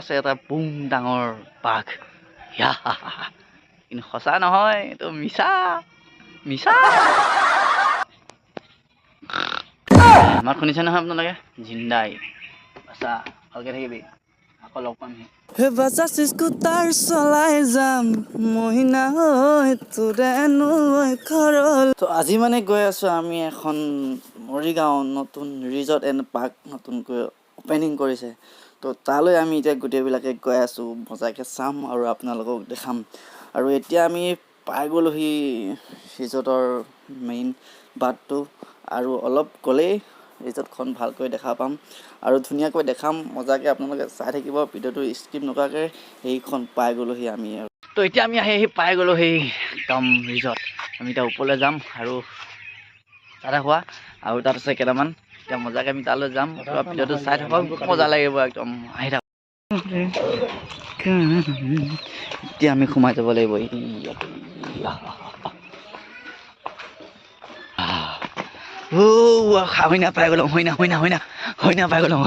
আছে এটা বুম ডাঙৰ বাঘ, কিন্তু সঁচা নহয়, এইটো মিছা মিছা। মাত শুনিছে নহয় আপোনালোকে? জিন্দাই বাচা, ভালকৈ থাকিবি, আকৌ লগ পামহি। বাজাজ স্কুটাৰ চলাই যাম মহিনা তোৰে ঘৰল। তো আজি মানে গৈ আছোঁ আমি এখন মৰিগাঁও নতুন ৰিজৰ্ট এণ্ড পাৰ্ক নতুনকৈ অ'পেনিং কৰিছে। তো তালৈ আমি এতিয়া গোটেইবিলাকে গৈ আছোঁ, মজাকৈ চাম আৰু আপোনালোকক দেখাম। আৰু এতিয়া আমি পাই গ'লোহি ৰিজৰ্টৰ মেইন বাটটো, আৰু অলপ গ'লেই ৰিজৰ্টখন ভালকৈ দেখা পাম আৰু ধুনীয়াকৈ দেখাম মজাকৈ। আপোনালোকে চাই থাকিব ভিডিঅ'টো স্কিপ নকৰাকৈ। সেইখন পাই গ'লোহি আমি। আৰু তো এতিয়া আমি আহি আহি পাই গ'লোঁ সেই একদম ৰিজৰ্ট। আমি এতিয়া ওপৰলৈ যাম আৰু তাতে খোৱা আৰু তাত আছে কেইটামান। এতিয়া মজাকৈ আমি তালৈ যাম। পুৰা ভিডিঅ'টো চাই থাকক, মজা লাগিব একদম। আহি থাকক। এতিয়া আমি সোমাই যাব লাগিব। হইনা পাই গ'লো, হইনা হইনা হইনা হইনা পাই গ'লো।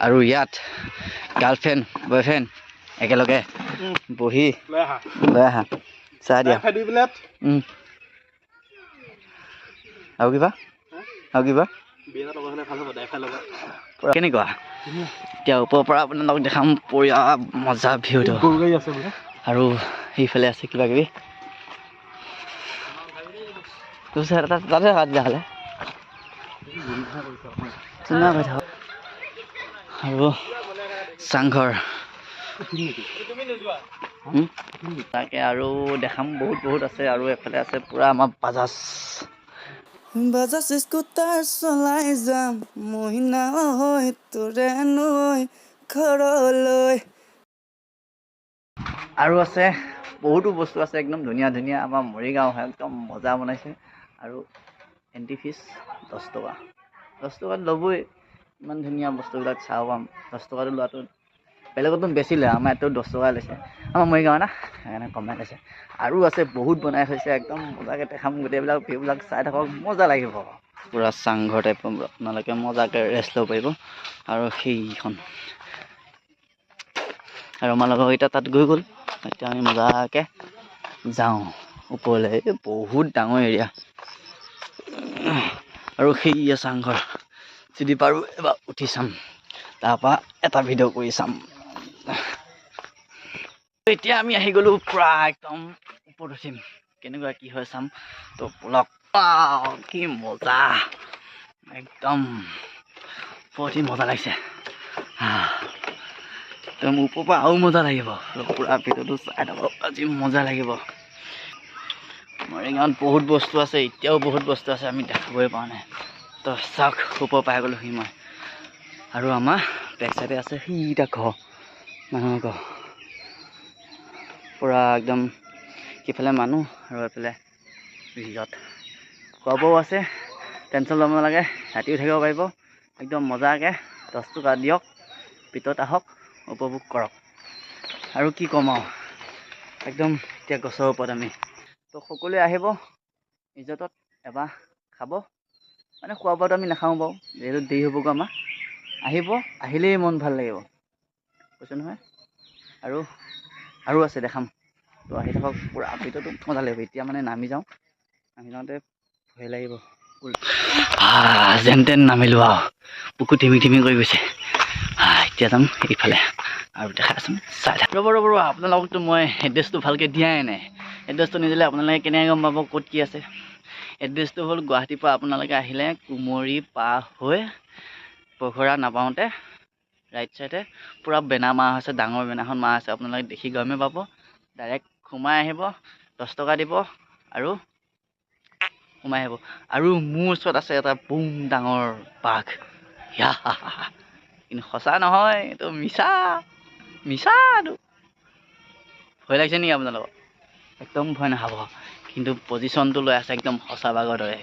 আৰু ইয়াত গাৰ্লফ্ৰেণ্ড বয়ফ্ৰেণ্ড একেলগে বহি লৈ আহা, চাহ দিয়া। আৰু কিবা, আৰু কিবা কেনেকুৱা? এতিয়া ওপৰৰ পৰা আপোনালোকক দেখাম পুৰা মজা ভিউটো। আৰু সেইফালে আছে কিবা কিবি, তাতে তেতিয়াহ'লে থাকক। আৰু চাংঘৰ তাকে আৰু দেখাম, বহুত বহুত আছে। আৰু এফালে আছে পুৰা আমাৰ বাজাজ বাজাজ স্কুটাৰ চলাই যাম মহিনা তোৰে নৈ ঘৰলৈ। আৰু আছে বহুতো বস্তু আছে একদম ধুনীয়া ধুনীয়া। আমাৰ মৰিগাঁও হয়, একদম মজা বনাইছে। আৰু এণ্ট্ৰি ফিজ 10 টকা, 10 টকাত ল'বই। ইমান ধুনীয়া বস্তুবিলাক চাব পাম। 10 টকাটো লোৱাটো বেলেগতো বেছি লয়, আমাৰ ইয়াতো 10 টকা লৈছে। আমাৰ মৰিগাঁও না, সেইকাৰণে কমাই লৈছে। আৰু আছে বহুত বনাই থৈছে একদম মজাকৈ দেখাম। গোটেইবিলাক ভিউবিলাক চাই থাকক, মজা লাগিব। পূৰা চাংঘৰ টাইপৰ, আপোনালোকে মজাকৈ ৰেষ্ট ল'ব পাৰিব। আৰু সেইখন আৰু আমাৰ লগৰকেইটা তাত গৈ গ'ল। এতিয়া আমি মজাকৈ যাওঁ ওপৰলৈ। এই বহুত ডাঙৰ এৰিয়া। আৰু সেইয়া চাংঘৰ, যদি পাৰোঁ এবাৰ উঠি চাম, তাৰপৰা এটা ভিডিঅ' কৰি চাম। এতিয়া আমি আহি গ'লোঁ পূৰা একদম ওপৰত উঠিম, কেনেকুৱা কি হয় চাম। তো বলক। কি মজা, একদম ওপৰত উঠি মজা লাগিছে। একদম ওপৰৰ পৰা আৰু মজা লাগিব। পূৰা ভিডিঅ'টো চাই থাকক, আজি মজা লাগিব। মৰিগাঁৱত বহুত বস্তু আছে, এতিয়াও বহুত বস্তু আছে, আমি দেখাবই পৰা নাই। তো চাওক, ওপৰ পাই গ'লোহি মই। আৰু আমাৰ বেক চাইডে আছে সেইটা ঘৰ, মানুহৰ ঘৰ পূৰা একদম। সিফালে মানুহ আৰু এইফালে ৰিজৰ্ট। খোৱা বোৱাও আছে, টেনশ্যন ল'ব নালাগে, ৰাতিও থাকিব পাৰিব একদম মজাকৈ। 10 টকা দিয়ক, ভিতৰত আহক, উপভোগ কৰক। আৰু কি ক'ম আৰু, একদম এতিয়া গছৰ ওপৰত আমি। তো সকলোৱে আহিব ৰিজৰ্টত এবাৰ খাব, মানে খোৱা বোৱাটো আমি নাখাওঁ বাৰু, যিহেতু দেৰি হ'বগৈ আমাৰ। আহিব, আহিলেই মন ভাল লাগিব, কৈছোঁ নহয়। আৰু আৰু আছে দেখাম, তো আহি থাকক, পূৰা ভিতৰটো মজা লাগিব। এতিয়া মানে নামি যাওঁ, নামি যাওঁতে ভয় লাগিব। যেন তেন নামিলোঁ আৰু, বুকু ধিমি ধিমি কৰি গৈছে। এতিয়া যাম এইফালে আৰু দেখাই আছোঁ, চাই থাক। ৰ'ব ৰ'ব ৰ'ব, আপোনালোকতো মই এড্ৰেছটো ভালকৈ দিয়াই নাই। এড্ৰেছটো নিদিলে আপোনালোকে কেনেকৈ গম পাব ক'ত কি আছে? এড্ৰেছটো হ'ল গুৱাহাটীৰ পৰা আপোনালোকে আহিলে কুমৰি পাৰ হৈ পখৰা নাপাওঁতে ৰাইট চাইডে পূৰা বেনাৰ মাৰা হৈছে, ডাঙৰ বেনাৰখন মাৰা আছে, আপোনালোকে দেখি গমেই পাব। ডাইৰেক্ট সোমাই আহিব, 10 টকা দিব আৰু সোমাই আহিব। আৰু মোৰ ওচৰত আছে এটা বুম ডাঙৰ বাঘ, কিন্তু সঁচা নহয়, এইটো মিছা মিছা। এইটো ভয় লাগিছে নেকি আপোনালোকৰ? একদম ভয় নাখাব, কিন্তু পজিশ্যনটো লৈ আছে একদম সঁচা বাঘৰ দৰে।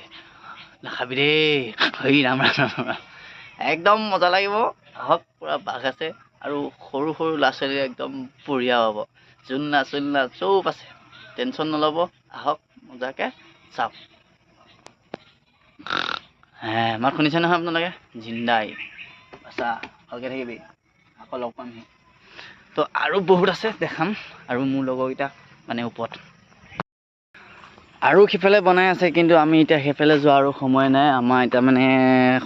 নাখাবি দেই, হেৰি ৰাম ৰাম ৰাম ৰাম, একদম মজা লাগিব। আহক, পূৰা বাঘ আছে। আৰু সৰু সৰু ল'ৰা ছোৱালী একদম বঢ়িয়া হ'ব। জোলনা চোলনা চব আছে, টেনশ্যন নল'ব, আহক মজাকৈ চাওক। হে মাত শুনিছে নহয় আপোনালোকে? জিন্দাই আচ্ছা, ভালকৈ থাকিবি, আকৌ লগ পামহি। তো আৰু বহুত আছে দেখাম। আৰু মোৰ লগৰকেইটা মানে ওপৰত আৰু সিফালে বনাই আছে, কিন্তু আমি এতিয়া সেইফালে যোৱা আৰু সময় নাই আমাৰ। এতিয়া মানে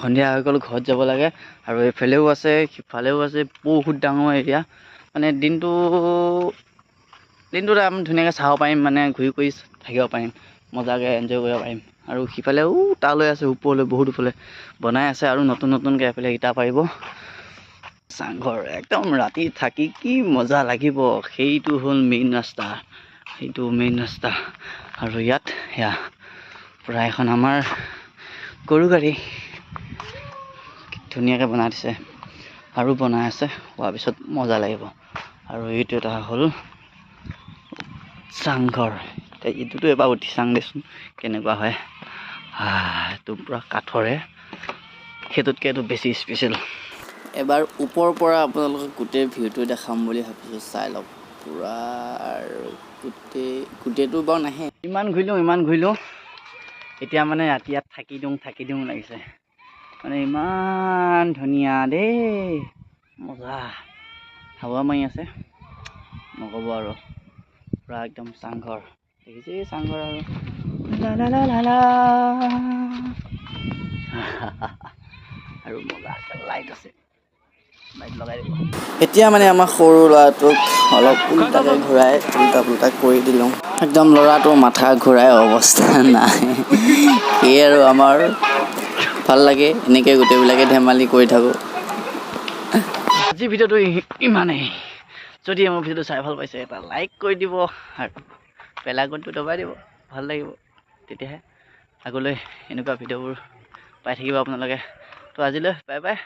সন্ধিয়া হৈ গ'ল, ঘৰত যাব লাগে। আৰু এইফালেও আছে, সিফালেও আছে, বহুত ডাঙৰ এৰিয়া। মানে দিনটোত আমি ধুনীয়াকৈ চাব পাৰিম, মানে ঘূৰি কৰি থাকিব পাৰিম, মজাকৈ এনজয় কৰিব পাৰিম। আৰু সিফালেও তালৈ আছে, ওপৰলৈ বহুত ওপৰলৈ বনাই আছে। আৰু নতুন নতুনকৈ এইফালে ইটা পাৰিব। চাংঘৰ একদম ৰাতি থাকি কি মজা লাগিব। সেইটো হ'ল মেইন ৰাস্তা, সেইটো মেইন ৰাস্তা। আৰু ইয়াত সেয়া পূৰা এখন আমাৰ গৰু গাড়ী ধুনীয়াকৈ বনাই দিছে আৰু বনাই আছে, হোৱাৰ পিছত মজা লাগিব। আৰু এইটো এটা হ'ল চাংঘৰ। এতিয়া এইটোতো এবাৰ উঠি চাং দেচোন কেনেকুৱা হয়। এইটো পূৰা কাঠৰে, সেইটোতকৈ এইটো বেছি স্পেচিয়েল। এবাৰ ওপৰৰ পৰা আপোনালোকক গোটেই ভিউটো দেখাম বুলি ভাবিছোঁ, চাই লওক পূৰা। আৰু গোটেইটো বাৰু নাহে। ইমান ঘূৰিলোঁ, ইমান ঘূৰিলোঁ, এতিয়া মানে ৰাতি ইয়াত থাকি দিওঁ থাকি দিওঁ লাগিছে। মানে ইমান ধুনীয়া দেই, মজা। হাৱা মাৰি আছে, নক'ব আৰু। পূৰা একদম চাংঘৰ দেখিছে, চাংঘৰ আৰু লা লা লা লা। আৰু মজা লাইট আছে, লাইট লগাই দিব। এতিয়া মানে আমাৰ সৰু ল'ৰাটোক অলপ উল্টাকৈ ঘূৰাই উল্টা পুল্টা কৰি দিলোঁ। একদম ল'ৰাটো মাথা ঘূৰাই অৱস্থা নাই। সেয়ে আৰু আমাৰ ভাল লাগে, এনেকৈ গোটেইবিলাকে ধেমালি কৰি থাকোঁ। আজি ভিডিঅ'টো ইমানেই। যদি মোৰ ভিডিঅ'টো চাই ভাল পাইছে, এটা লাইক কৰি দিব আৰু বেল আইকনটো দবাই দিব, ভাল লাগিব। তেতিয়াহে আগলৈ এনেকুৱা ভিডিঅ'বোৰ পাই থাকিব আপোনালোকে। তো আজিলৈ বাই বাই।